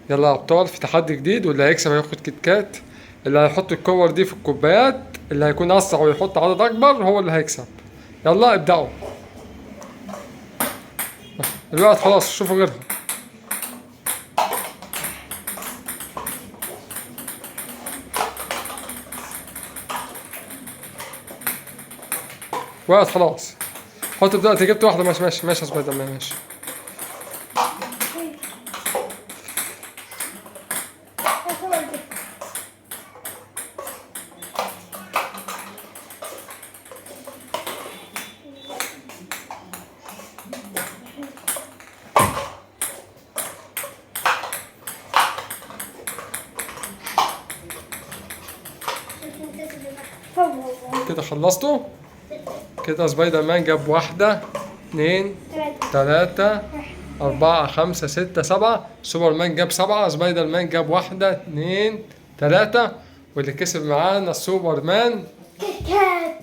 يلا يا ابطال، في تحدي جديد، واللي هيكسب هياخد كيت كات. اللي هيحط الكور دي في الكوبايات، اللي هيكون اسرع ويحط عدد اكبر هو اللي هيكسب. يلا ابدأوا. الوقت خلاص، شوفوا غيرها. وقت خلاص. حط دلوقتي، جبت واحدة. ماشي ماشي ماشي يا سبايدر مان، ماشي. كده خلصتوا؟ كده سبايدر مان جاب واحدة، اتنين، تلاتة، أربعة، خمسة، ستة، سبعة. سوبر مان جاب 7، سبايدر مان جاب 1، 2، 3، واللي كسب معانا السوبر مان. كيت كات.